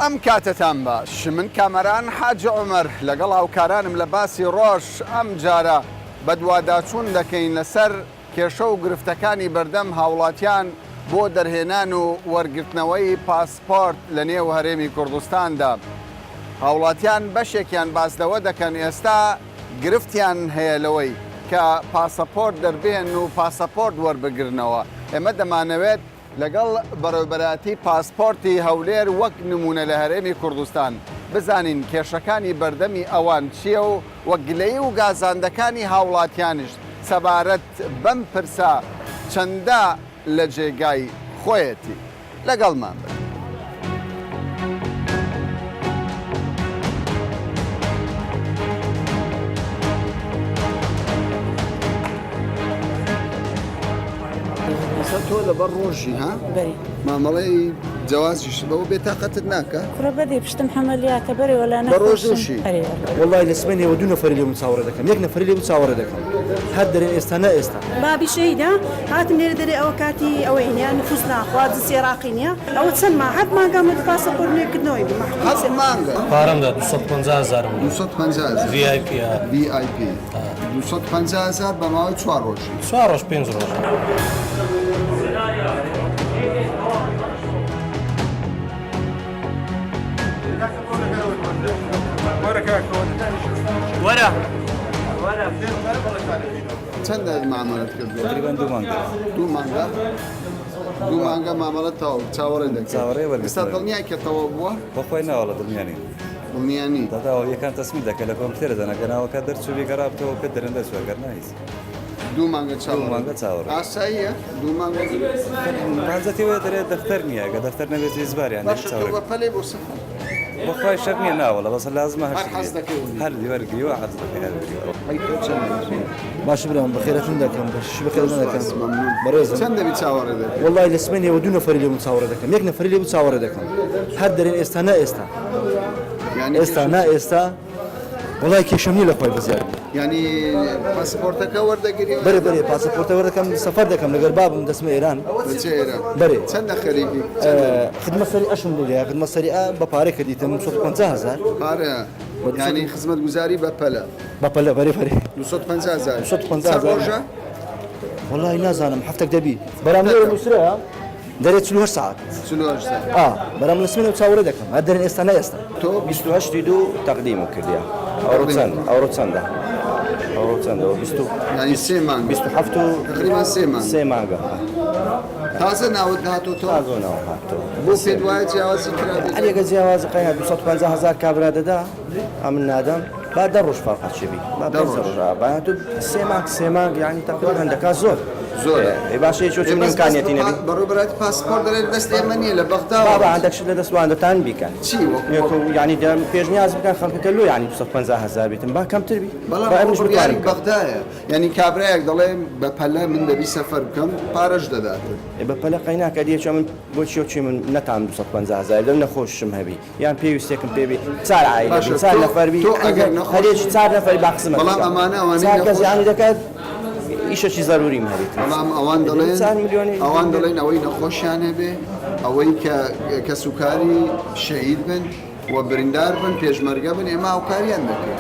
ئەم کاتەتان باش من کامەران حاجی عومەر لەگەڵ هاوکارانم لە باسی ڕۆژ ئەم جارە بەدواداچوون دەکەین لەسەر کێشە و گرفتەکانی بەردەم هاوڵاتیان بۆ دەرهێنان و وەرگرتنەوەی پاسپۆرت لە نێو هەرێمی کوردستاندا. هاوڵاتیان بەشێکیان باس لەوە دەکەن ئێستا گرفتیان هەیە لەوەی کە پاسەپۆرت دەربهێنن و پاسەپۆرت وەربگرنەوە. ئێمە دەمانەوێت لەگەڵ بەڕێوبەرایەتی پاسپۆرتی هەولێر وەک نموونە لە هەرێمی کوردستان بزانین کێشەکانی بەردەمی ئەوان چییە و و گلەیی و گازاندەکانی هاوڵاتیانیش سەبارەت بەم پرسە چەندە لە جێگای خۆیەتی. لەگەڵمان بن. ئێستا تۆ لەبەر ڕۆژی ها؟ بەری. مامەڵەی جەوازیش بەوە بێتاقەتت ناکا؟ کوڕە بەدێ پشتم حەمەلیاتە بەرێ وەلا بە ڕۆژووشی؟ ئەرێ وەلا. وەڵای لە سبەینێوە دوو نەفەری لێ بوو چاوەڕێ دەکەم یەک نەفەری لێ بوو چاوەڕێ دەکەم هەر دەرێن ئێستا نا ئێستا. بابی شەهیدە هاتم لێرە دەرێ ئەوە کاتی ئەوەی نیە نفوس ناخوا جنسی عێراقی نیە ئەوە چەند مانگ حەفت مانگە من پاسەپۆرت نوێ کردنەوەی بوو مەحکوم حەفت مانگە؟ پارەم دا 250 هەزارم دا. 250 هەزار. VIP ها. VIP 250 هەزار بە ماوەی چوار ڕۆژی. چوار ڕۆژ پێنج ڕۆژ. وەرە. چەندە مامەلەت کردووە؟ تقریبا دوو مانگە. دوو مانگە؟ دوو مانگە مامەلەت تەواو چاوەڕێ دەکەی. چاوەڕێ وەرگرتنەوەی. ئێستا دڵنیای کە تەواو بووە؟ بەخوای ناوەڵا دڵنیا نیم. دڵنیا نی؟ دادا یەکان تەسمیل دەکە لە کۆمپیوتەرە دەنا کە ناوەکە دەرچوو بێ گەڕابتەوە پێت دەرێن دەرچووە گەر نا هیچ. دوو مانگە چاوەڕێ. دوو مانگە چاوەڕێ. ئاساییە دوو مانگە؟ پانزەتی وەیە دەرێ دەفتەر نییە گەر دەفتەر نەبێت ئیجبار یان دەبێ باشە تۆ چاوەڕێ بە پەلەی بۆ سەفەر؟ بەخوای شەرت نییە ناوەڵا بەس لازمە هەر هەر حەز دەکەی وەرگری. هەر وەرگری وا حەز دەکەی هەر وەرگری. ئەی تۆ چەند دەبی؟ باشە برام بەخێرهاتن دەکەم بەشی بەخێرهاتن دەکەم سوپاس مەمنون. بەڕێزم. چەند دەبی چاوەڕێ دەکەی؟ وەڵای لە سبەینێوە دوو نەفەری لێ بوو چاوەڕێ دەکەم یەک نەفەری لێ بوو چاوەڕێ دەکەم هەر دەرێن ئێستا نا ئێستا یانی ئێستا نا ئێستا وەڵای کێشەم نییە لە خوای بەزیاد بێ. یانی پاسپۆرتەکە وەردەگری؟ بەرێ بەرێ پاسەپۆرتە وەردەکەم سەفەر دەکەم لەگەر بابم دەچمە ئێران. دەچێ ئێران؟ بەرێ. چەندە خەریکی؟ خدمە سەریعەشم لێرەیە خدمە سەریعە بە پارە کردیتم 250 هەزار. پارە یانی خزمەتگوزاری بە پەلە. بە پەلە بەرێ بەرێ. 250 هەزار. 250 چەند هەزار. ڕۆژە؟ وەڵای نازانم هەفتەک دەبی. بەرام لێرە نووسرایە دەرێ 48 سەعات. 48 سەعات. ئا بەرام لە سبەینەوە چاوەڕێ دەکەم هەر دەرێن ئێستا نە ئێستا. تۆ؟ 28 ی دوو تەقدیمم کردیە. ئەوڕۆ چەند ئەوڕۆ چەندە؟ ئەوڕۆ چەندە؟ بیست و یانی سێ مانگە. 27 و تقریبا سێ مانگە. سێ مانگە. تازە ناوت هاتۆتەوە؟ تازە ناوم هاتەوە. بۆ پێت وایە جیاوازی کرابێت؟ ئەرێ گەر جیاوازی قەینا 250 هەزار کابرا دەدا ئەمن نادەم با دە ڕۆژ فەرقە چی بی با پێنج ڕۆژ با تو سێ مانگ سێ مانگ یعنی تقریبا هەندەکا زۆر زۆرە ئێ باشە هیچ وەچ ئیمکانیەتی نەبی بەڕێوەبەرایەتی پاسپۆرت دەڵێت دەست ئێمە نییە لە بەغدا بابا هەندێک شت لە دەست وان دەتان بیکەن چی وەکو یعنی دەم پێشنیاز بکەن خەڵکەکە لۆ یعنی 250 هەزار بیتن با کەمتر بی بەڵام ئەوە بڕیاری بەغدایە یعنی کابرایەک دەڵێ بە پەلە من دەبی سەفەر بکەم پارەش دەداتن ئێ بە پەلە قەیناکە دیە چۆن من بۆ چی من نەتام 250 هەزار دەم نەخۆشم هەبی یان پێویستێکم پێ بی چار عایلە بی باشە چار تۆ نەفەر بی تۆ ئەگەر نەخۆش هەرێکی چار نەفەری با خزمەت بەڵام بکەم ئەمانە ئەوانەی چار کەس نەخۆش یانی دەکات ئیشەکی زەروریم هەبێت بەڵام ئەوان دەڵێن چار ملیۆنی ئەوان دەڵێن ئەوەی نەخۆشیان هەبێ ئەوەی کە کەسوکاری شەهید بن و بریندار بن پێشمەرگە بن ئێمە هاوکاریان دەکەین.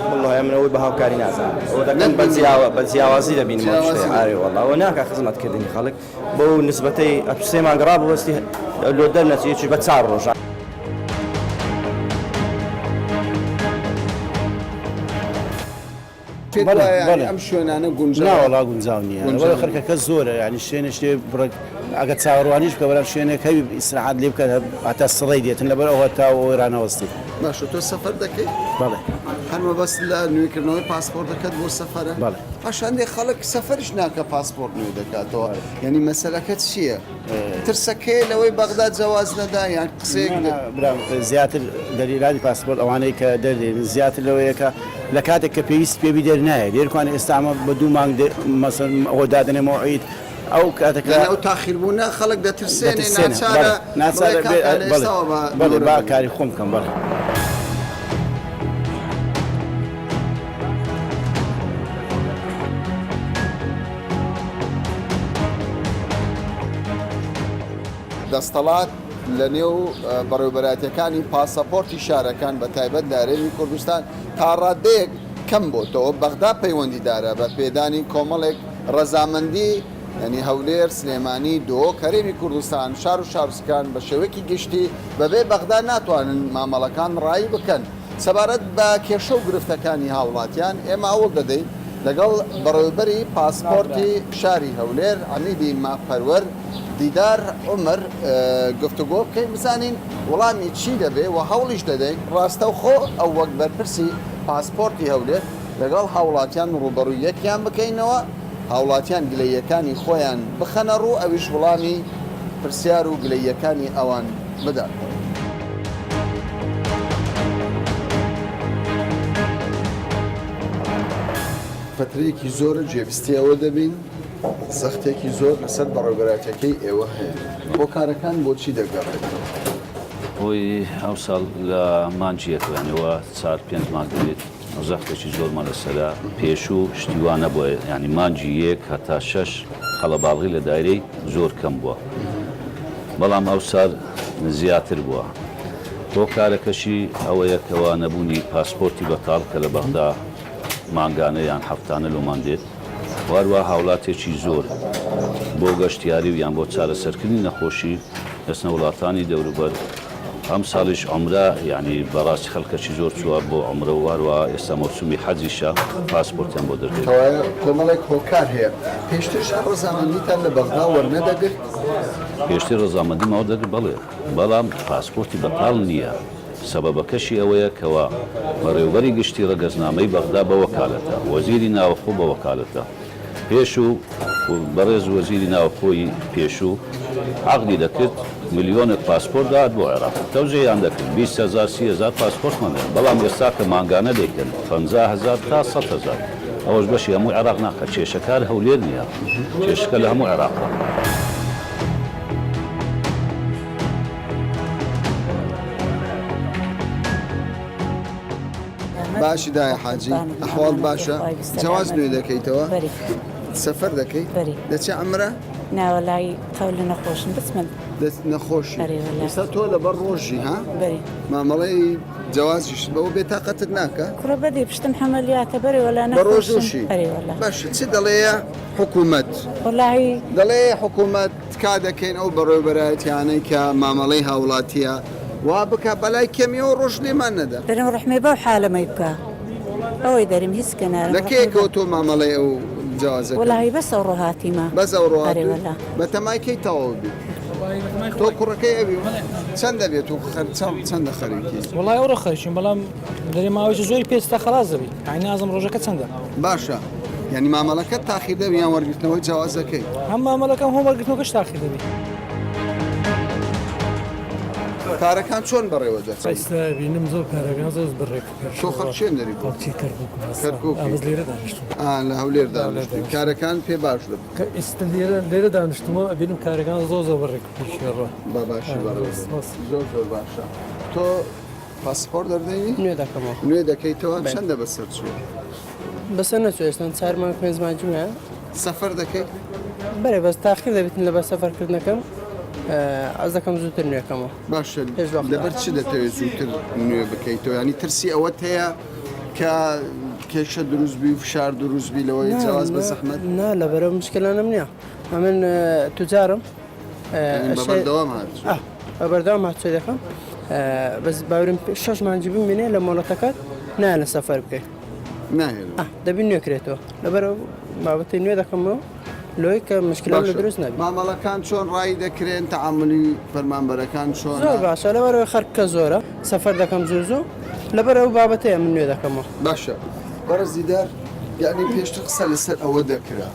وەڵڵاهی من ئەوەی بە هاوکاری نازانم ئەوە دەکەن بە نەتبینیوە جیاوە بە جیاوازی دەبینم ئەو جیاوازی شتەی دەبینی. ئارێ وەڵڵا ئەوە ناکا خزمەتکردنی خەڵک بەو نسبەتەی ئەتوو سێ مانگ ڕابوەستی لۆ دەرنەچی یەکیش بە چار ڕۆژ. پێت بەڵێ وایە یانی بەڵێ ئەم شوێنانە گونجاوە؟ ناوەڵا گونجاو نییە گونجاو وەڵا نییە. خەڵکەکە زۆرە یانی شوێنێ شتێ بڕێک ئەگەر چاوەڕوانیش بکە بەڵام شوێنێک هەبی ئیسراحەت لێ بکە هەتا سڕەی دێتن لەبەر ئەوە تا ئەوەی ڕانەوەستی. باشە تۆ سەفەر دەکەی؟ بەڵێ. هەر مەبەست لە نوێکردنەوەی پاسپۆرتەکەت بۆ سەفەرە؟ بەڵێ. باشە هەندێک خەڵک سەفەریش ناکە پاسپۆرت نوێ دەکاتەوە یانی مەسەلەکە چییە؟ ترسەکەیە لەوەی بەغدا جەواز نەدا یان قسەیەک نا نا برام زیاتر دەریرانی پاسپۆرت ئەوانەی کە دەردێنن زیاتر لەوەیە کە لە کاتێک کە پێویست پێ بی دەرنایە لێرکوان ئێستا ئەمە بە دوو مانگ مەسەن ئەوە دادەنێ مەوعید ئەو کاتەکە یانی ئەو تاخیربوونە خەڵک دەترسێنێ دەترسێنە ناچارە بەڵێ ناچارە بڵێ بێ کاکە لە بەڵێ ئێستاوە با بەڵێ نۆرە با بگرم. کاری خۆم بکەم بەڵێ. دەستەڵات. لە نێو بەڕێوەبەرایەتیەکانی پاسەپۆرتی شارەکان بە تایبەت لە هەرێمی کوردستان تا ڕادەیەک کەم بۆتەوە، بەغدا پەیوەندیدارە بە پێدانی کۆمەڵێک ڕەزامەندی، یانی هەولێر، سلێمانی، دهۆک، هەرێمی کوردستان، شار و شارۆچکەکان بە شێوەیەکی گشتی بەبێ بەغدا ناتوانن مامەڵەکان ڕایی بکەن. سەبارەت بە کێشە و گرفتەکانی هاوڵاتیان، ئێمە هەوڵ دەدەین لەگەڵ بەڕێوەبەری پاسپۆرتی شاری هەولێر، عەمیدی مافپەروەر دیدار عومەر گفتوگۆ بکەین بزانین وەڵامی چی دەبێ و هەوڵیش دەدەین ڕاستەوخۆ ئەو وەک بەرپرسی پاسپۆرتی هەولێر لەگەڵ هاوڵاتیان ڕووبەڕووی یەکیان بکەینەوە، هاوڵاتیان گلەییەکانی خۆیان بخەنە ڕوو ئەویش وڵامی پرسیار و گلەییەکانی ئەوان بداتەوە. فەترەیەکی زۆرە گوێبیستی ئەوە دەبین زەختێکی زۆر لەسەر بەڕێوەبەرایەتیەکەی ئێوە هەیە، هۆکارەکان بۆچی دەگەڕێتەوە؟ هۆی ئەوساڵ لە مانگی یەکەوە یانی وا چار پێنج مانگ دەبێت زەختێکی زۆرمان لەسەرە، پێشوو شتی وا نەبووە یانی مانگی یەک هەتا شەش قەڵەباڵغی لە دایرەی زۆر کەم بووە بەڵام ئەوسال زیاتر بووە هۆکارەکەشی ئەوەیە کەوا نەبوونی پاسپۆرتی بەتاڵ کە لە بەغدا مانگانە یان هەفتانە لۆمان دێت واروا هاوڵاتێکی زۆر بۆ گەشتیاری و یان بۆ چارەسەرکردنی نەخۆشی دەچنە وڵاتانی دەوروبەر ئەمساڵیش عومرە یانی بەڕاستی خەڵکەکی زۆر چووە بۆ عومرە و هەروەها ئێستا مەوسومی حەجیشە پاسپۆرتیان بۆ دەردەکرێت. کەوایە کۆمەڵێک هۆکار هەیە. پێشتریش هەر ڕەزامەندیتان لە بەغدا وەرنەدەگرت؟ پێشتر ڕەزامەندیمان وەردەگرت بەڵێ، بەڵام پاسپۆرتی بەتاڵ نییە، سەبەبەکەشی ئەوەیە کەوا بەڕێوبەری گشتی ڕەگەزنامەی بەغدا بە وەکالەتە، وەزیری ناوەخۆ بە وەکالەتە. پێشوو بەڕێز وەزیری ناوخۆی پێشوو عەقدی دەکرد ملیۆنێک پاسپۆرت دەهات بۆ عێراق تەوزیعیان دەکرد 20 هەزار 30 هەزار پاسپۆرتمان دەهات بەڵام ئێستا کە مانگانە دەیکەن 50 هەزار تا 100 هەزار ئەوەش بەشی هەموو عێراق ناکات کێشەکە هەر هەولێر نییە کێشەکە لە هەموو عێراقە. باشی دایە حاجی ئەحواڵت باشە جەواز نوێ دەکەیتەوە سەفەر دەکەی دەچی عەمرە ناوەلای قەول نەخۆشم بچمە دەست نەخۆشی ئێستا تۆ لەبەر ڕۆژی ها مامەڵەی جەوازیش بەوە بێتاقەتت ناکە کوڕە بەدی پشتم حەمەلیاتە بەرێ وەلا بە ڕۆژوشی باشە چ دەڵێیە حکوومەت وەڵاهی دەڵێ حکوومەت تکا دەکەین ئەو بەڕێوەبەرایەتیانەی کە مامەڵەی هاوڵاتیە وا بکا بەلای کەمیەوە ڕۆژ لێمان نەدا. دەرم ڕەحمێ بەو حالەمەی بکا ئەوەی دەرم هیچ کە نارم لە کەیەکەوە تۆ مامەڵەی ئەو جەوازە کردی؟ وەڵاهی بەس ئەوڕۆ هاتیمە. بەس ئەوڕۆ ئەرێ هاتووی؟ وەلا. بەتەمای کەی تەواو بی؟ تۆ کوڕەکەی ئەوی؟ چەند دەبێت و چەندە خەریکی؟ وەڵای ئەوڕۆ خەریکین بەڵام دەرێ ماوەیەکی زۆری پێچتە خەڵاس دەبی یانی نازم ڕۆژەکە چەندە. باشە یانی مامەڵەکەت تاخیر دەبی یان وەرگرتنەوەی جەوازەکەی؟ هەم مامەڵەکەم هەم وەرگرتنەوەکەش تاخیر دەبی. کارەکان چۆن بەڕێوە دەچن؟ ئێستا بینم زۆر کارەکان زۆر بەڕێک تۆ خەڵکی چێن دەری خەڵکی کەرکووکم کەرکووکی ئا بەس لێرە دانیشتووم ئا لە هەولێر دانیشتووی کارەکان پێ باش دەبن کە ئێستا لێرە لێرە دانیشتوومە ئەبینم کارەکان زۆر زۆر بەڕێک و پێکی ئەڕوا بە باشی بەڕێوە دەبن زۆر زۆر باشە تۆ پاسپۆرت دەردەینی؟ نوێ دەکەمەوە. نوێ دەکەیتەوە؟ چەندە بەسەر چووە؟ بەسەر نەچووە ئێستا چار مانگ پێنج مانگی هەیە. سەفەر دەکەی؟ بەرێ بەس تاخیر دەبێتن لەبەر سەفەرکردنەکەم ئەز دەکەم زووتر نوێکەمەوە. باشە لەبەر چ دەتەوێت زووتر نوێ بکەیتەوە؟ ینی ترسی ئەوەت هەیە کە کێشە دروست بی و فشار دروست بی لەوەی جیاواز بە زەحمەت؟ نا لەبەرەو مشکلانم نییە ئەمن توجارم بە بەردەوام هاتوو بە بەردەوام هاتوچۆ دەکەم بەس باورم شەش مانگی بمێنێ لە مۆڵەتەکەت نایەنە سەفەر بکەی ناهێن دەبی نوێ کرێتەوە لەبەر بابەتی نوێ دەکەمەوە لۆی کە مشکلان لە دروست نەبێت مامەڵەکان چۆن ڕای دەکرێن تەعاملی فەرمانبەرەکان چۆن زۆر باشە لەبەرەوەی خەرکە زۆرە سەفەر دەکەم زوو زوو لەبەر ئەو بابەتەیە من نوێ دەکەمەوە باشە بەڕێز دیدار یعنی پێشتر قسە لەسەر ئەوە دەکرا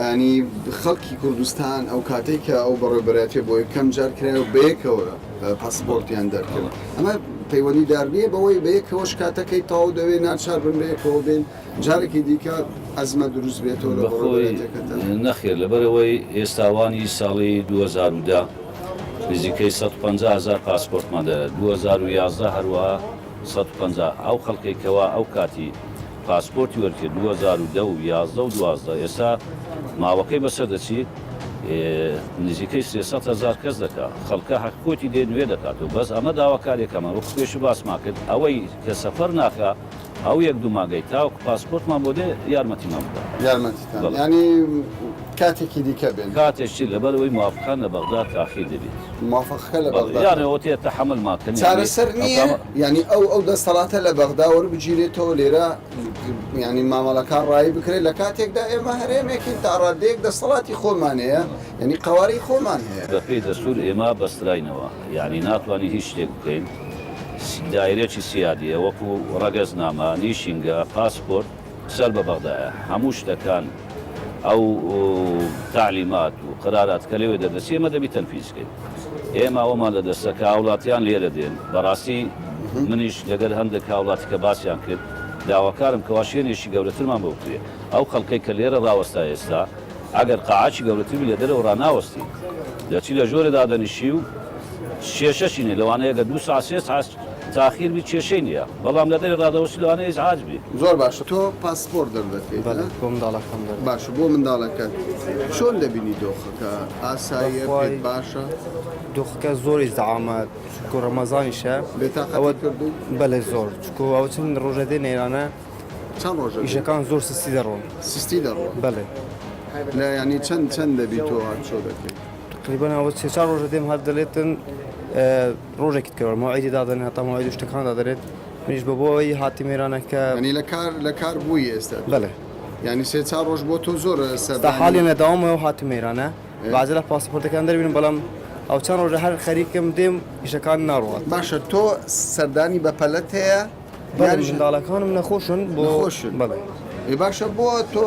یانی خەڵکی کوردستان ئەو کاتەی کە ئەو بەڕێوەبەرایەتیە بۆ یەکەم جار کرایەوە بەیەکەوە پاسپۆرتیان دەرکرد ئەمە پەیوەندی دار نییە بەوەی بەیەکەوەش کاتەکەی تەواو دەوێ ناچار بن بەیەکەوە بێن جارێکی دیکە ئەزمە دروست بێتەوە لە بەخۆی بەڕێوەبەرایەتیەکەتان. نەخێر لەبەرئەوەی ئێستاوانی ساڵی 2010 نزیکەی 150 هەزار پاسپۆرتمان دەرا 2011 هەروەها 150 ئەو خەڵکەی کەوا ئەو کاتی پاسپۆرتی وەرگرت 2010 و 11 و 12 ئێستا ماوەکەی بەسەر دەچی. نزیکەی 300 هەزار کەس دەکا خەڵکە حەق خۆیتی دێ نوێ دەکاتەوە بەس ئەمە داواکاریەکەمان وەکو پێشوو باسمان کرد ئەوەی کە سەفەر ناکا ئەو یەک دوو مانگەی تاوەکو پاسپۆرتمان بۆ دێ یارمەتیمان بکا. یارمەتیتان بەڵێ. یانی کاتێکی دیکە بێن. کاتێکی لەبەر ئەوەی موافقان لە بەغدا تاخیر دەبێت. موافقەکە لە بەڵێ بەغدا یانی ئەوە تێ تەحەمولمان کەن یانی چارەسەر نییە ئەو یانی ئەو ئەو دەستەڵاتە لە بەغدا وەربگیرێتەوە لێرە یانی مامەڵەکان ڕایی بکرێت لە کاتێکدا ئێمە هەرێمێکین تا ڕادەیەک دەستەڵاتی خۆمان هەیە یانی قەوارەی خۆمان هەیە. بە پێی دەستور ئێمە بەستراینەوە یانی ناتوانین هیچ شتێک بکەین دایرەکی سیادیە وەکو ڕەگەزنامە، نیشینگە، پاسپۆرت سەر بە بەغدایە هەموو شتەکان ئەو تەعلیمات و قەرارات کە لەوێ دەردەچێ ئێمە دەبی تەنفیز کەین ئێمە ئەوەمان لە دەستە کە هاوڵاتیان لێرە دێن بەڕاستی منیش لەگەل هەندێک هاوڵاتی کە باسیان کرد داواکارم کەوا شوێنێکی گەورەترمان بۆ بکرێ ئەو خەڵکەی کە لێرە ڕاوەستا ئێستا ئەگەر قاعەکی گەورەتر بی لە دەرەوە ڕاناوەستی دەچی لە ژۆرێ دادەنیشی و کێشەشی نیە لەوانەیە گەر دوو سەعات سێ سەعات تاخیر بی کێشەی نیە بەڵام لە دەرێ ڕادەوەستی لەوانەیە ئیزعاج بی. زۆر باشە تۆ پاسپۆرت دەردەکەیت نا؟ بەلێ بۆ منداڵەکەم دەردەکەم. باشە بۆ منداڵەکەت چۆن دەبینی دۆخەکە ئاساییە بەخوای پێت باشە؟ دۆخەکە زۆر ئیزعامە چونکو ڕەمەزانیشە بێتاقەتی ئەوە کردووی؟ بەلێ زۆر چونکو ئەوە چەند ڕۆژە دێنە ئێرانە چەند ڕۆژە دێن؟ ئیشەکان زۆر سستی دەڕۆن. سستی دەڕۆن؟ بەلێ. لە یانی چەند چەند دەبی تۆ هاتچۆ دەکەی؟ تقریبا ئەوە سێ چوار ڕۆژە دێم هەر دەلێتن ڕۆژێکی تکەوە مەوعیدی دادەنێن هەتا مەوعید و شتەکان دادەنێت منیش بە بۆ ئەوەی هاتیم ئێرانە کە یانی لە کار لە کار بووی ئێستا تۆ؟ بەلێ. یانی سێ چوار ڕۆژ بۆ تۆ زۆرە ئێستا سەردانی حالیان لە دەوامەوە هاتم ئێرانە بەعزێ لە پاسپۆرتەکان دەربینم بەڵام ئەو چەند ڕۆژە هەر خەریکم دێم ئیشەکان ناڕوات. باشە تۆ سەردانی بەپەلەت هەیە؟ بەڵێ منداڵەکانم نەخۆشن بۆ نەخۆشن بەڵێ. ئێ باشە بۆ تۆ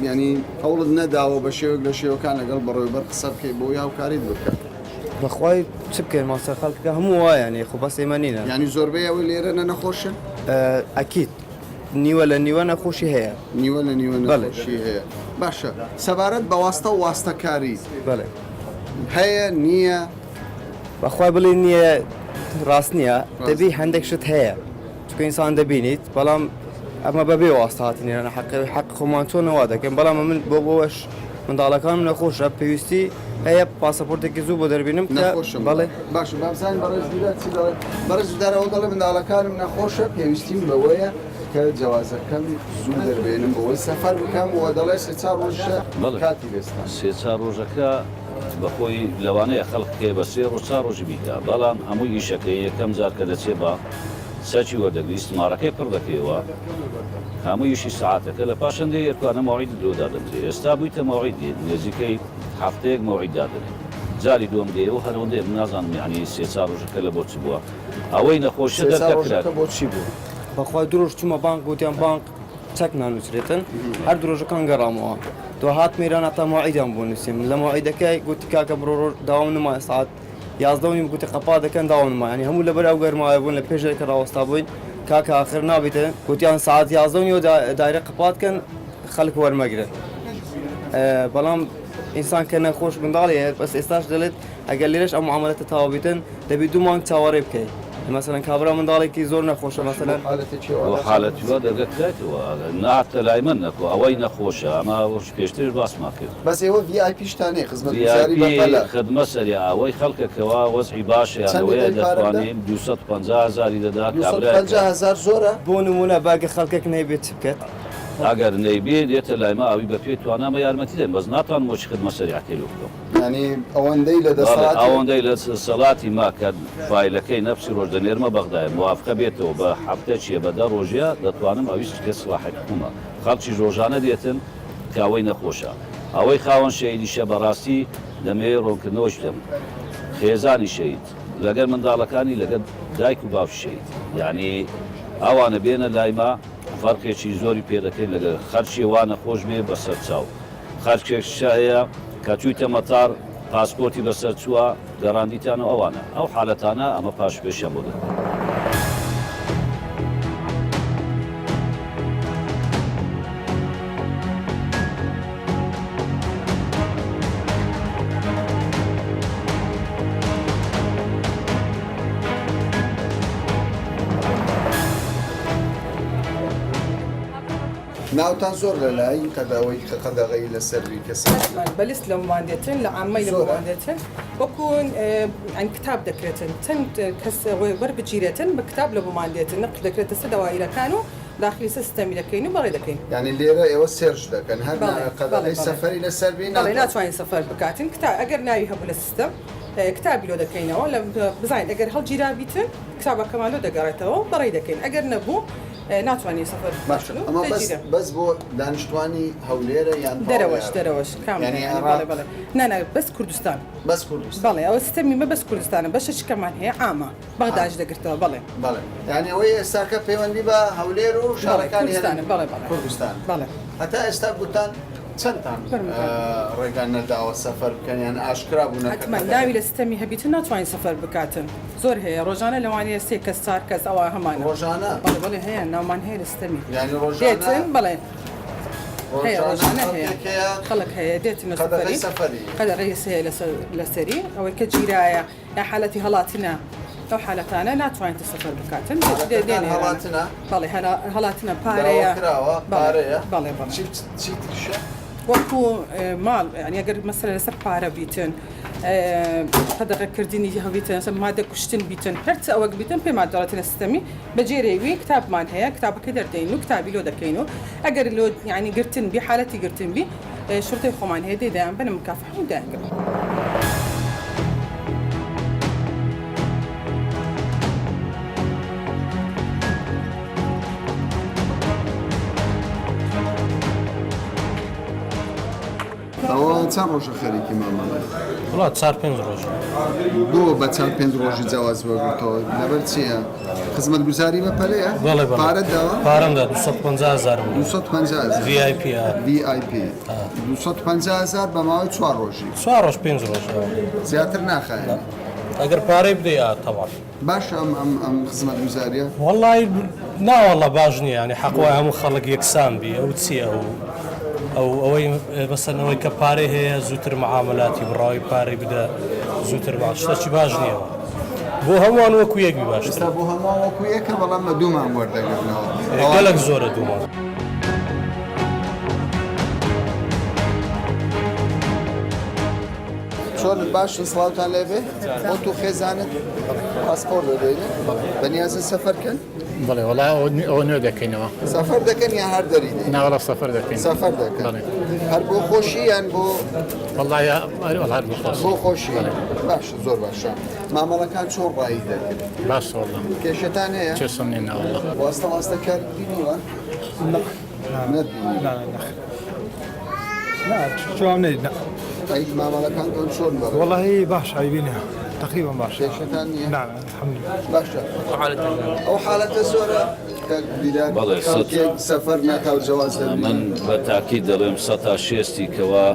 یانی هەوڵت نەداوە بە شێوەیەک لە شێوەکان لەگەڵ بەڕێوەبەر قسە بکەی بۆی هاوکاریت بکات؟ بەخوای چ بکەین مامۆستا خەڵکەکە هەموو وایە یانی خۆ بەس ئێمە نینە. یانی زۆربەی ئەوەی لێرەنە نەخۆشن؟ ئەکید نیوە لە نیوە نەخۆشی هەیە. نیوە لە نیوە نەخۆشی هەیە باشە سەبارەت بە واستە و واستەکاری بەڵێ هەیە نییە؟ بەخوای بڵێ نییە ڕاست نییە دەبی هەندێک شت هەیە چونکە ئینسان دەبینیت بەڵام ئەمە بەبێ واستە هاتن ئێرانە حەق حەق خۆمان چۆن وا دەکەین بەڵام من بۆ بۆش منداڵەکانم نەخۆشە پێویستی هەیە پاسەپۆرتێکی زوو بۆ دەربینم کە نەخۆشم بەڵێ باشە با بزانین بەڕێز دیدار چی دەڵێ بەڕێز دیدار ئەوە دەڵێ منداڵەکانم نەخۆشە پێویستیم بەوەیە کە جەوازەکەم زوو دەربێنم بۆی سەفەر بکەم و دەڵێ سێ چوار ڕۆژە بەڵێ کاتی بێستان سێ چوار ڕۆژەکە بەخۆی لەوانەیە خەڵک هەیە بە سێ ڕۆژ چار ڕۆژی بیکا بەڵام هەمووی ئیشەکەی یەکەم جار کە دەچێ بە چەکی وەردەگری ئیستمارەکەی پڕ دەکەیەوە هەموو ئیشی سەعاتەکە لە پاشان دێ یەکوانە مەوعیدت لۆ دادەنرێ ئێستا بوویتە مەوعیدی نێزیکەی هەفتەیەک مەوعید دادەنێ جاری دووەم دێیەوە هەر ئەوەندەیە من نازانم یەعنی سێ چار ڕۆژەکە لە بۆ چ بووە ئەوەی نەخۆشیە سێ چار دەرکە کرا ڕۆژەکە بۆ چی بوو؟ بەخوا دوو ڕۆژ چوومە بانک گوتیان بانک چەک نانووسرێتن هەر دوو ڕۆژەکان گەڕامەوە دوا هاتمە ئێران هەتا مەوعیدیان بۆ نووسیم لە مەوعیدەکەی گوتی کاکە بڕۆ ڕۆژ داوام نما سەعات 11 و نیم گوتی قەپا دەکەن داوام نما یعنی هەموو لەبەر ئەو گەرمایە بوون لە پێش دەرکە ڕاوەستا بووین کاکە ئاخر نابیتن گوتیان سەعات 11 و نیوە دایرە قەپات کەن خەڵک وەرمەگرن بەڵام ئینسان کە نەخۆش منداڵی هەیە بەس ئێستاش دەڵێت ئەگەر لێرەش ئەم معاملەتە تەواو بیتن دەبی دوو مانگ چاوەڕێ بکەی مەسەلەن کابرا منداڵێکی زۆر نەخۆشە مەسەلەن. بۆ حالەتی وا دەرگە کرایتەوە نەهاتە لای من نەکۆ ئەوەی نەخۆشە ئەمە ڕۆژی پێشتریش باسمان کرد. بەس ئێوە ڤی ئای پیشتان نیە خزمەت ڤی ئای گوزاری پی بەپەلە. خدمە سەریعە ئەوەی خەڵکە کەوا وەزعی باشە یان چەندی ئەوەیە دەی پارەت دا؟ دەتوانێ 250 هەزاری دەدا 250 کابرایەکە. هەزار زۆرە؟ بۆ نموونە با گەر خەڵکێک نەیبێت چ بکەت؟ ئەگەر نەیبێ دێتە لای مە ئەوی بە پێی توانا مە یارمەتی دەم بەس ناتوانم وەکی خدمە سەریعەکەی لۆ بکەم. یانی ئەوەندەی لە بەڵێ دەسەڵاتی. ئەوەندەی لە دەسەڵاتی ما کە فایلەکەی نەفسی ڕۆژ دەنێرمە بەغدایە موافقە بێتەوە بە هەفتەکیە بە دە ڕۆژیە دەتوانم ئەویش کە سڵاحی حکومە خەڵکیش ڕۆژانە دێتن کە ئەوەی نەخۆشە ئەوەی خاوەن شەهیدیشە بەڕاستی دەمەوێ ڕۆنکردنەوەش بدەم خێزانی شەهید لەگەر منداڵەکانی لەگەر دایک و باوکی شەهید یانی ئەوانە بێنە لای ما فەرقێکی زۆری پێ دەکەین لەگەر خەرکی وا نەخۆش بێ بەسەر چاو. خەرکێکشە هەیە کە چوویتە مەتار پاسپۆرتی بەسەر چووە گەڕاندیتانەوە ئەوانە ئەو حالەتانە ئەمە پاش پێشیان بۆ دەکرێت. ناوتان زۆر لە لای قەدەوەی کە قەدەغەی لەسەر بی کەسێک حەتمەن بە لیست لەومان دێتن لە عامەی لەومان دێتن وەکو یانی کتاب دەکرێتن چەند کەس وەربگیرێتن بە کتاب لە بۆمان دێتن نەقل دەکرێتە سەر دەوایرەکان و داخلی سەر سیستەمی دەکەین و بەڕێ دەکەین. یانی لێرە ئێوە search دەکەن هەر ناوێک قەدەغەی سەفەری لەسەر بی بەڵێ ناتوانین سەفەر بکاتن کتاب ئەگەر ناوی هەبوو لە سیستەم کتابی لۆ دەکەینەوە لە بزانین ئەگەر هەڵگیرابیتن کتابەکەمان لۆ دەگەڕێتەوە و بەڕێی دەکەین ئەگەر نەبوو ناتوانین سەفەر باشە بکاتن و ئەمە بەس دەگیرێ. بەس بۆ دانیشتوانی هەولێرە یان دەرەوەش دەرەوەش کام یانی یانی عێراق بەڵێ بەڵێ نا نا بەس کوردستان بەس کوردستان بەڵێ ئەوە سیستەمی مە بەس کوردستانە بەشەکەمان هەیە عامە بەغداش دەگرتەوە بەڵێ. بەڵێ یانی ئەوەی ئێستاکە پەیوەندی بە هەولێر و شارەکانی کوردستانە بەڵێ بەڵێ کوردستان بەڵێ. هەتا ئێستا گوتتان چەندتان ڕێگا نەداوە سەفەر بکەن یان ئاشکرا بوونە کە حەتمەن ناوی لە سیستەمی هەبیتن ناتوانین سەفەر بکاتن زۆر هەیە ڕۆژانە لەوانەیە سێ کەس چار کەس ئەوە هەمانە ڕۆژانە بەڵێ بەڵێ هەیە ناومان هەیە لە سیستەمی یانی ڕۆژانە دێتن بەڵێ هەیە ڕۆژانە ڕۆژانە هەیە خەڵکێک هەیە خەڵک هەیە دێتنە قەدەغەی سەفەری سەفەری قەدەغەی هەیە لەسەری ئەوەی کە گیرایە یا حالەتی هەڵاتنە ئەو حالەتانە ناتوانێت سەفەر بکاتن حالەتەکان هەڵاتنە؟ بەڵێ هەڵاتنە داوا پارەیە کراوە پارەیە بەڵێ بەڵێ چی چی تریشە؟ وەکو ماڵ یانی ئەگەر مەسەلەن لەسەر پارە بیتن قەدەغەکردنی هەبیتن لەسەر مادە کوشتن بیتن هەرچ ئەوەک بیتن پێمان دەڵێتنە سیستەمی بەجێرەوی کتابمان هەیە کتابەکەی دەردەین و کتابی لۆ دەکەین و ئەگەر لۆ یانی گرتن بی حالەتی گرتن بی شورتەی خۆمان هەیە دێ دایان بەنە مکافحە و دایانگرن. ئەوە چەند ڕۆژە خەریکی مامەڵەی؟ وەڵا چار پێنج ڕۆژە. بۆ بە چار پێنج ڕۆژی جیاواز وەرگرتەوە لەبەر چییە؟ خزمەتگوزاری بە پەلەیە؟ بەڵێ بەڵێ. پارەت داوە؟ پارەم دا 250 هەزارم دا. 250 هەزار. VIP ئا. VIP. 250 هەزار بە ماوەی چوار ڕۆژی. چوار ڕۆژ پێنج ڕۆژ ئا. زیاتر ناخایەنێ. ئەگەر پارەی بدەی ئا تەبعەن. باشە ئەم ئەم ئەم خزمەتگوزاریە؟ وەڵای ناوەڵا باش نییە یانی حەق وایە هەموو خەڵک یەکسان بی ئەو چییە ئەو ئەو ئەوەی مەسەن ئەوەی کە پارەی هەیە زووتر معاملاتی بڕاوی پارەی بدە زووتر باش شتەکی باش نییە بۆ هەمووان وەکو یەک بی باشترە. ئێستا بۆ هەمووان وەکو یەکە بەڵام بە دوو مانگ وەردەگرنەوە. گەلەک زۆرە دوو مانگ. چۆنن باشن سڵاوتان لێبێ خۆت و خێزانت پاسپۆرت دەبینن بەنیازن سەفەر کەن بەڵێ وەڵا ئەوە نوێ دەکەینەوە سەفەر دەکەن یا هەر دەری نا وەڵا سەفەر دەکەین سەفەر دەکەن هەر بۆ خۆشی یان بۆ وەڵا هەر بۆ خۆشی بۆ خۆشی باشە زۆر باشە مامەڵەکان چۆن ڕایی دەکرد باشە وەڵا کێشەتان هەیە کێشەم نییە نا وەڵا واستە واستە کار بینیوە نەت بینیوە نا نەخێر نا جواب نەدی نا ئەی مامەڵەکانتان چۆن بەڕێوە؟ وەڵاهی باشە عەیبی نییە تەقریبەن باشە کێشەتان نییە؟ نا نا الحمدلله باشە ئەو حالەتە زۆرە کاک دیدار بەڵێ سەد خەڵکێک سەفەر ناکا و جەواز دەبینێ من بە تاکید دەڵێم سەتا شێستی کەوا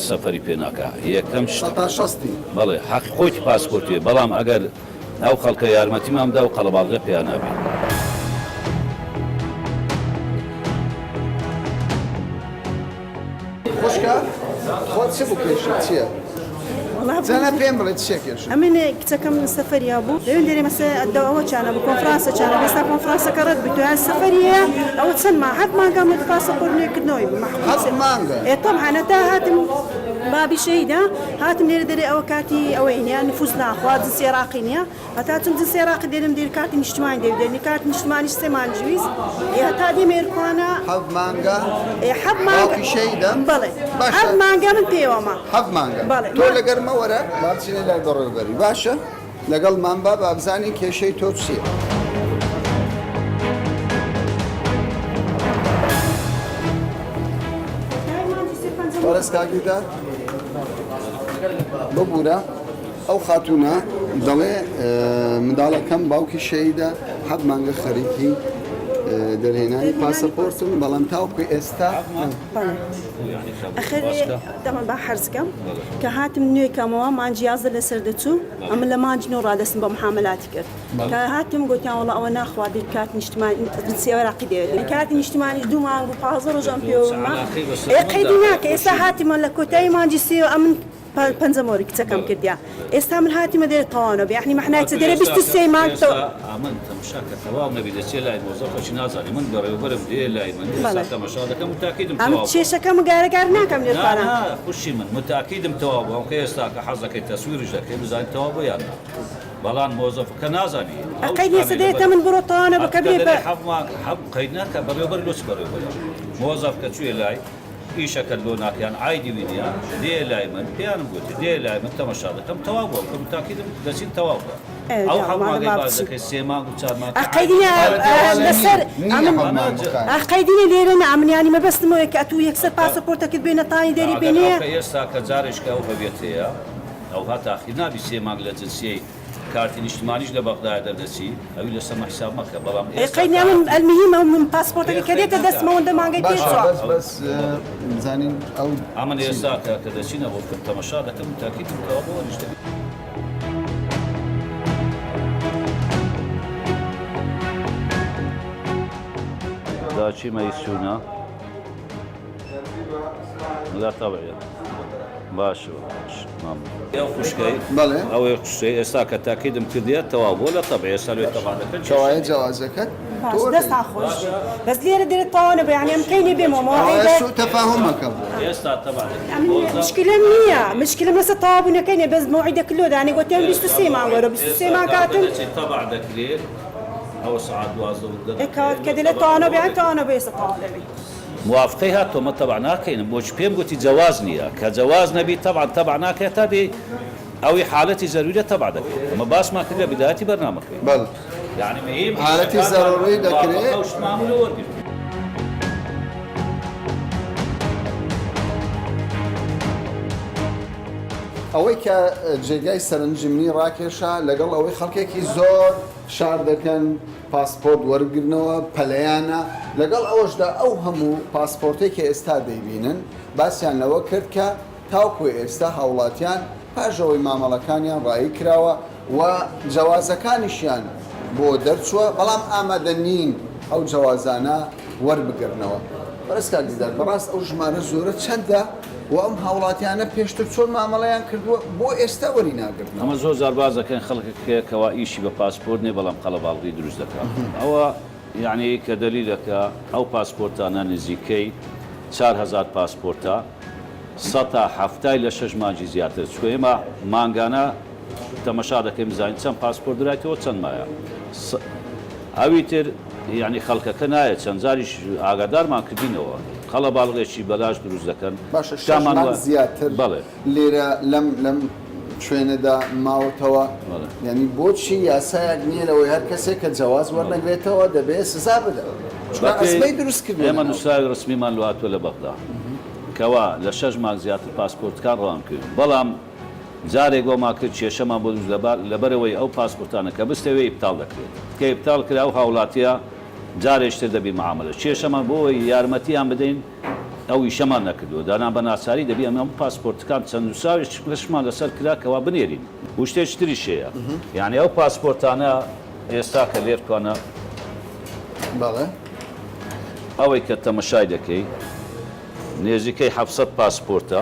سەفەری پێ ناکا یەکەم شت سەتا شەستی بەڵێ حەقی خۆیتی پاسپۆرتی بەڵام ئەگەر ئەو خەڵکە یارمەتیمان بدا و قەڵەباڵغێ پێیا نابی. خوشکە خۆت چ بوو کێشەت چییە؟ زانا پێم بڵێ چییە کێشەت؟ ئەمن کچەکەم سەفەریا بوو لەوێ دەرێ مەسە ئەوە چانە بوو کۆنفرانسە چانە بوو ئێستا کۆنفرانسەکە ڕەت بوو تۆیان سەفەریە ئەوە چەند مانگ حەفت مانگە من پاسەپۆرت نوێکردنەوەی بوو مەحکوم حەفت مانگە؟ ئێ تەبعەن هەتا هاتم بابی شەهیدە هاتم لێرە دەرێ ئەوە کاتی ئەوەی نیە نفوس ناخوا جنسی عێراقی نیە هەتا چم جنسی عێراقی دێنم دێر کارتی نیشتمانی دێ دێنی کارتی نیشتمانیش سێ مانگ جویست ئێ هەتا دێم ئێرکوانە حەفت مانگە ئێ حەفت مانگە باوکی شەهیدە بەڵێ باشە حەفت مانگە من پێوەمە حەفت مانگە بەڵێ تۆ لەگەر مەوەرە با بچینە لای بەڕێوەبەری باشە لەگەڵمان با با بزانین کێشەی تۆ چییە. بەڕێز کاک دیدار ببورە ئەو خاتوونە دەڵێ منداڵەکەم باوکی شەهیدە حەفت مانگە خەریکی دەرهێنانی پاسەپۆرتم بەڵام تاوەکو ئێستا ئەخر دەمە با حەرز کەم کە هاتم نوێ کەمەوە مانج 11 لەسەر دەچوو ئەمن لە مانج نۆ ڕادەستم بە محاملاتی کرد کە هاتم گوتیان وەڵا ئەوە ناخوا بیت کارت نیشتمان جنسی عێراقی دەوێت کارتی نیشتمانیش دوو مانگ و 15 ڕۆژ ئەم پێوە ما ئێ قەیدی ناکە ئێستا هاتمە لە کۆتایی مانجی سێ ئەمن. پەنجەمۆری کچەکەم کردیا ئێستا من هاتیمە دێرە تەواو نەبێ یەعنی مەعنای چە دێرە 23 مانگ ئێستا ئەمن تەمشا کە تەواو نەبی دەچێ لای مۆزەفەکی نازانی من بەڕێوەبەرم دێ لای من ئێستا تەمەشا دەکەم متاکیدم ئەم تەواو بووە. کێشەکەم گارەگار ناکەم لێت نا پارە. نا خوشی من متاکیدم تەواو بووە ئەم کە ئێستا کە حەز دەکەی تەسویریش دەکەی بزانی تەواو بووە یان نا بەڵام مۆزەفەکە نازانی ئەو قەید شتانەی ئێستا دێتە لەبەر من بڕۆ تەواو نەبوو کە ئەتکە بێ دەرێ بە حەف مانگ حەف قەید ناکا بەڕێوەبەر لۆ چ بەڕێوەبەرە مۆزەف کە چوویە لای ئیشەکەت لۆ ناکەیان عایدی وی نیە دێ لای من پێیانم گوتی دێ لای من تەمەشا دەکەم تەواو بووە کە متاکیدم دەچین تەواو بووە ئەو حەوت مانگەی باس دەکەی سێ مانگ و چار مانگ کە عایدی ئەقەیدینە لەسەر ئەقەیدینە لێرە نا ئەمن یانی مەبەستم ئەوەیە کە ئەتوو یەکسەر پاسەپۆرتەکەت بێنە تانی دەری ئەگەر بێنێ ئەو کە ئێستا کە جارێکە ئەو هەویەتەیە ئەوها تاخیر نابی سێ مانگ لە جنسیەی کارتی نیشتمانیش لە بەغدایە دەردەچی ئەوی لەسەر مە حیساب مەکە بەڵام ئێ ئێستا قەی کە من هاتی المهم ئەو من ئێ پاسپۆرتەکە کە قەی دێتە ناکا دەستم ئەوەندە مانگەی پێ باشە چوە. بەس بەس بزانین ئەو ئەمن چی ئێستا کە کە دەچینە غورفە تەمەشا دەکەم تاکیدم کەوا بۆ وەریش دەبی. داچی مەیسونە. لا تەبعیە باشە باش مامۆ. ئەو خوشکەی بەڵێ. ئەوەی خوشکەی ئێستا کە تاکیدم کردیە تەواو بووە لە تەبعی ئێستا لۆی تەبع دەکەن کێشە کەوایە نیە. جەوازەکەت تۆ باش وەردەگری. دەستان خۆش بێ بەس لێرە دێرە تەواو نەبوو یانی ئەم کەی نێ بێمەوە کەوایە مەوعیدە سوء تەفاهومەکە بووە. ئێستا تەبع دەکەین ئەمن مۆزەف مشکلەم نییە مشکلەم لەسەر تەواو بوونەکەی نیە بەس مەوعیدە کلۆ دانێ گۆتیان ئێستا 23 مانگ مەوعید وەرە 23 ئێستا مانگ کاتە هاتم دەچێت تەبع دەکرێت ئەوە سەعات 12 و دە ئێ دەقەیە کەوات کە لۆ دەلێ تەبع تەواو نەبێ یان وەردەگرێت. تەواو نەبێ ئێستا تەواو دەبێ. موافقەی هات تۆمە تەبع ناکەین بۆچ پێم گوتی جەواز نیە کە جەواز نەبی تەبعەن تەبع ناکەی هەتا بێی ئەوی حالەتی زەروریە تەبع دەکەی ئەمە باسمان کرد لە بدایەتی بەرنامەکەی بەڵێ یانی مهیم حالەتی ئیشەکانمان زەروری دەکرێ. موافقە و شتمان هەموو لۆ وەرگرتووە. ئەوەی کە جێگای سەرنجی منی ڕاکێشا لەگەڵ ئەوەی خەڵکێکی زۆر فشار دەکەن پاسپۆرت وەرگرنەوە پەلەیانە، لەگەڵ ئەوەشدا ئەو هەموو پاسپۆرتەی کە ئێستا دەیبینن باسیان لەوە کرد کە تاوکو ئێستا هاوڵاتیان پاش ئەوەی مامەڵەکانیان ڕایی کراوە و جەوازەکانیشیان بۆ دەرچووە بەڵام ئامادە نین ئەو جەوازانە وەربگرنەوە. بەڕێز کاک دیدار بەڕاست ئەو ژمارە زۆرە چەندە و ئەم هاوڵاتیانە پێشتر چۆن مامەڵەیان کردووە بۆ ئێستا وەری ناگرنەوە؟ ئەمە زۆر جار باس دەکەین خەڵکێک هەیە کەوا ئیشی بە پاسپۆرت نیە بەڵام قەڵەباڵغی دروست دەکات ئەوە یەعنی کە دەلیلەکە ئەو پاسپۆرتانە نزیکەی 4000 پاسپۆرتە سەتا حەفتای لە شەش مانگی زیاتر چونکە ئێمە مانگانە تەمەشا دەکەین بزانین چەند پاسپۆرت درایتەوە چەند مایە ئەوی تر یانی خەڵکەکە نایەت چەند جاریش ئاگادارمان کردینەوە قەڵەباڵغێکی بەلاش دروست دەکەن باشە شەش تامان مانگ وە زیاتر بەڵێ. لێرە لەم لەم شوێنەدا ماوەتەوە بەڵێ. یانی بۆچی یاسایەک نییە لەوەی هەر کەسێک کە جەواز بەڵێ. وەرنەگرێتەوە دەبێ سزا بدە چونکە بەپێی ئەزمەی دروست کردووە ئێمە لەناو. نووسراوی ڕەسمیمان لۆ هاتووە لە بەغدا کەوا لە شەش مانگ زیاتر پاسپۆرتکان ڕەوان بکەین بەڵام جارێک وەمان کرد کێشەمان بۆ دروست دەبا لەبەرئەوەی ئەو پاسپۆرتانە کە بستەوێ ئیبتاڵ دەکرێت کە ئیبتاڵ کرا ئەو هاوڵاتیە جارێکی تر دەبی معامەلە کێشەمان بۆ ئەوەی یارمەتیان بدەین ئەو ئیشەمان نەکردووە دانا بە ناچاری دەبی ئەم هەموو پاسپۆرتکان چەند نووسراوێکشمان لەسەر کرا کەوا بنێرین و شتێکی تریش هەیە یانی ئەو پاسپۆرتانە ئێستا کە لێرکانە بەڵێ. ئەوەی کە تەمەشای دەکەی نێزیکەی 700 پاسپۆرتە.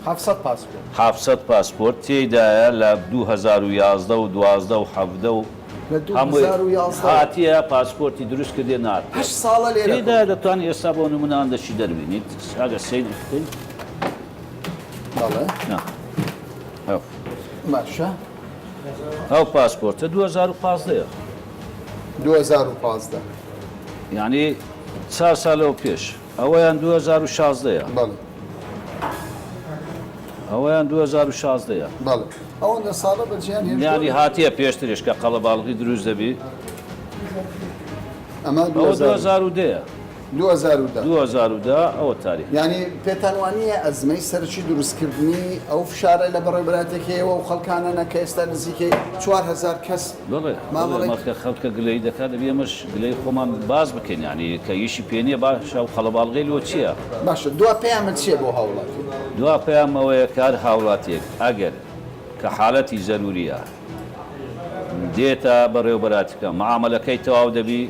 700 پاسپۆرت. 700 پاسپۆرت تێیدایە لە 2011 و 12 و 17 و لە هەمووی 2011 هاتیە پاسپۆرتی دروست کردیە ناتیە هەشت ساڵە لێرە تێیدایە کۆن. دەتوانی ئێستا بۆ نمونە هەندەکی دەربینیت ئەگەر سەیری بکەین. بەڵێ. نا ئەو. باشە. ئەو پاسپۆرتە 2015 یە. 2015. یانی چار سالەوە پێش. ئەوەیان 2016 یە. بەڵێ. ئەوەیان 2016 یە. بەڵێ. ئەوەندە ساڵە بەجێیان هێشتووە. یانی هاتیە پێشتریش کە قەڵەباڵغی دروست دەبی. ئەمە ئەوە 2010 یە. 2010. 2010 ئەوە تاریخ. یانی پێتان وانییە ئەزمەی سەرەکی دروستکردنی ئەو فشارە لە بەڕێوەبەرایەتیەکەی ئێوە و خەڵکانەنە کە ئێستا نزیکەی 4000 کەس بەڵێ بەڵێ مامەڵەی. مەڵکە خەڵکە گلەیی دەکات دەبی ئێمەش گلەیی خۆمان باس بکەین یانی کە ئیشی پێ نییە باشە ئەو قەڵەباڵغەی لۆ چییە؟ باشە دوا پەیامت چییە بۆ هاوڵاتی؟ دوا پەیام ئەوەیە کە هەر هاوڵاتیەک ئەگەر کە حالەتی زەروریە دێتە بەڕێوەبەراتیکە معامەلەکەی تەواو دەبی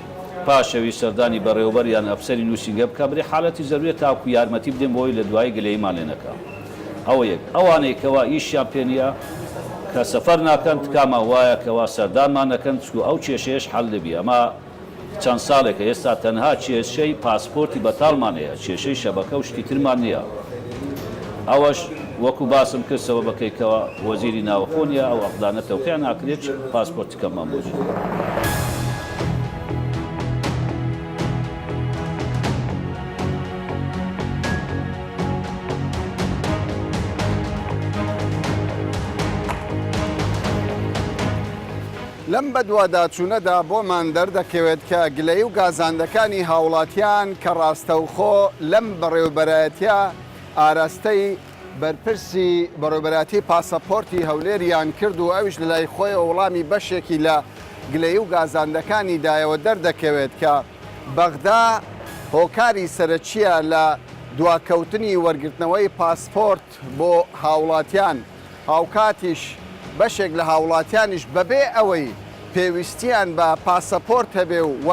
پاشەوی سەردانی بەڕێوەبەر یان ئەفسەری نوسینگە بکا برێ حالەتی زەروریە تاکو یارمەتی بدەین بۆی لە دوایی گلەییمان لێ نەکا. ئەوە یەک. ئەوانەی کەوا ئیشیان پێ نییە، کە سەفەر ناکەن، تکامان وایە کەوا سەردانمان نەکەن، چونکو ئەو کێشەیەش حەل نەبی. ئەمە چەند ساڵێکە ئێستا تەنها کێشەی پاسپۆرتی بەتاڵمان هەیە، کێشەی شەبەکە و شتی ترمان نییە. ئەوەش وەکو باسم کرد سەبەبەکەی کەوا وەزیری ناوەخۆ نییە، ئەو عەقدانە تەوقیع ناکرێت، پاسپۆرتی کەممان بۆ چی؟ لەم بەدواداچوونەدا بۆمان دەردەکەوێت کە گلەیی و گازاندەکانی هاوڵاتیان کە ڕاستەوخۆ لەم بەڕێوبەرایەتیە ئاراستەی بەرپرسی بەڕێوبەرایەتی پاسەپۆرتی هەولێریان کرد و ئەویش لەلای خۆیەوە وڵامی بەشێکی لە گلەیی و گازاندەکانی دایەوە دەردەکەوێت کە بەغدا هۆکاری سەرەکییە لە دواکەوتنی وەرگرتنەوەی پاسپۆرت بۆ هاوڵاتیان، هاوکاتیش بەشێک لە هاوڵاتیانیش بەبێ ئەوەی پێویستیان بە پاسەپۆرت هەبێ و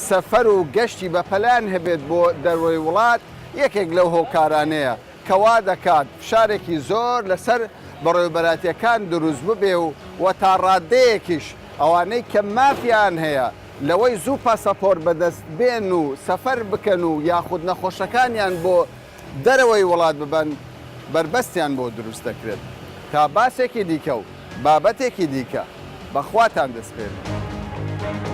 سەفەر و گەشتی بەپەلەیان هەبێت بۆ دەروەی وڵات یەکێک لەو هۆکارانەیە کە وا دەکات فشارێکی زۆر لەسەر بەڕێوەبەرایەتییەکان دروست ببێ و و تا ڕادەیەکیش ئەوانەی کە مافیان هەیە لەوەی زوو پاسەپۆرت بەدەست بێن و سەفەر بکەن و یاخود نەخۆشەکانیان بۆ دەرەوەی وڵات ببەن بەربەستیان بۆ دروست دەکرێت. تا باسێکی دیکە و بابەتێکی دیکە بە خواتان دەسپێرم.